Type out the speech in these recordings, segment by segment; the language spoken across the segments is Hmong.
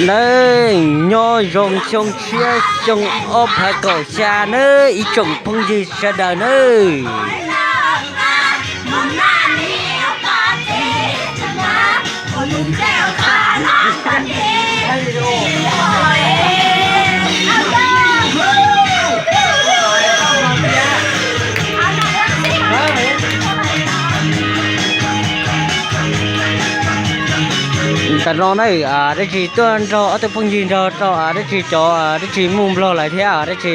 Nawb, nyob zoo xyoo tshiab xyoo ob phav kaum xya nawb ib tsoom phooj ywg sawv daws nawb. Tam no na, dab tsi tuaj nrog ob tug phooj ywg nrog rau dab tsi cov dab tsi Hmoob Nplog lawm thiab dab tsi,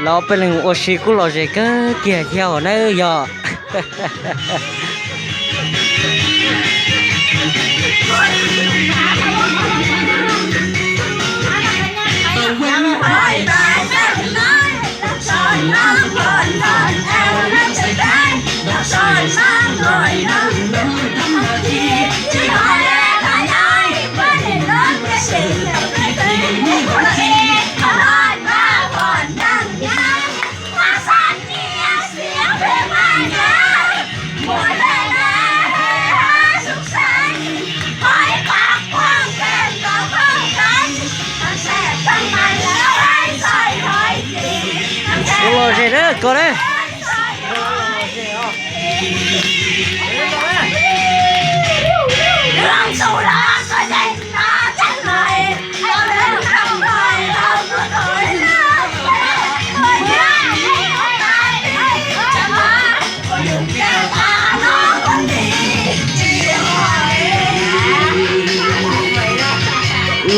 los peb leeg ua si kuj lom zem kawg kiag thiab os nawb yog. Kuj lom zem na koj na.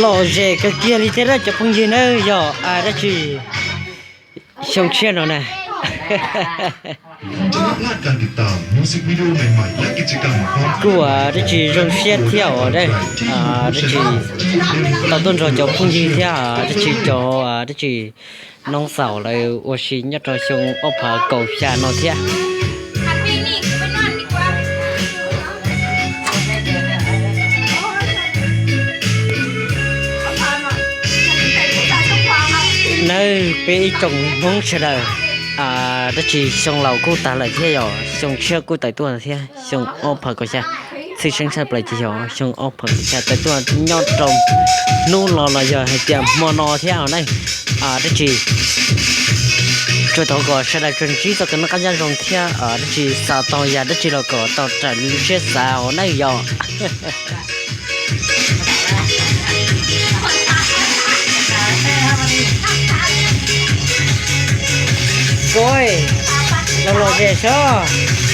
Lom zem kawg kiag li thiab cov phooj ywg nawb yog dab tsi xyoo tshiab no na. Kuj dab tsi zoo siab thiab os, dab tsi tau tuaj nrog cov phooj ywg thiab dab tsi cov dab tsi noob xaus lawv ua si nyob rau xyoo ob phav kaum xya no thiab. Nawb peb ib tsoom Hmoob sawv daws, dab tsi xyoo laus kuj tag lawm thiab yog xyoo tshiab kuj tawm tuaj thiab xyoo ob phav kaum xya, tshwj xeeb tshaj plaws ces yog xyoo ob phav kaum xya tawm tuaj nyob rau hnub no los yog hais tias hmo no thiab os nawb. Dab tsi tsuas thov kom sawv daws tsuas ntsib txoj kev noj qab nyob zoo thiab dab tsi xav tau yam dab tsi los kom tau raws li lub siab xav os nawb yog. Koj, los lom zem seb.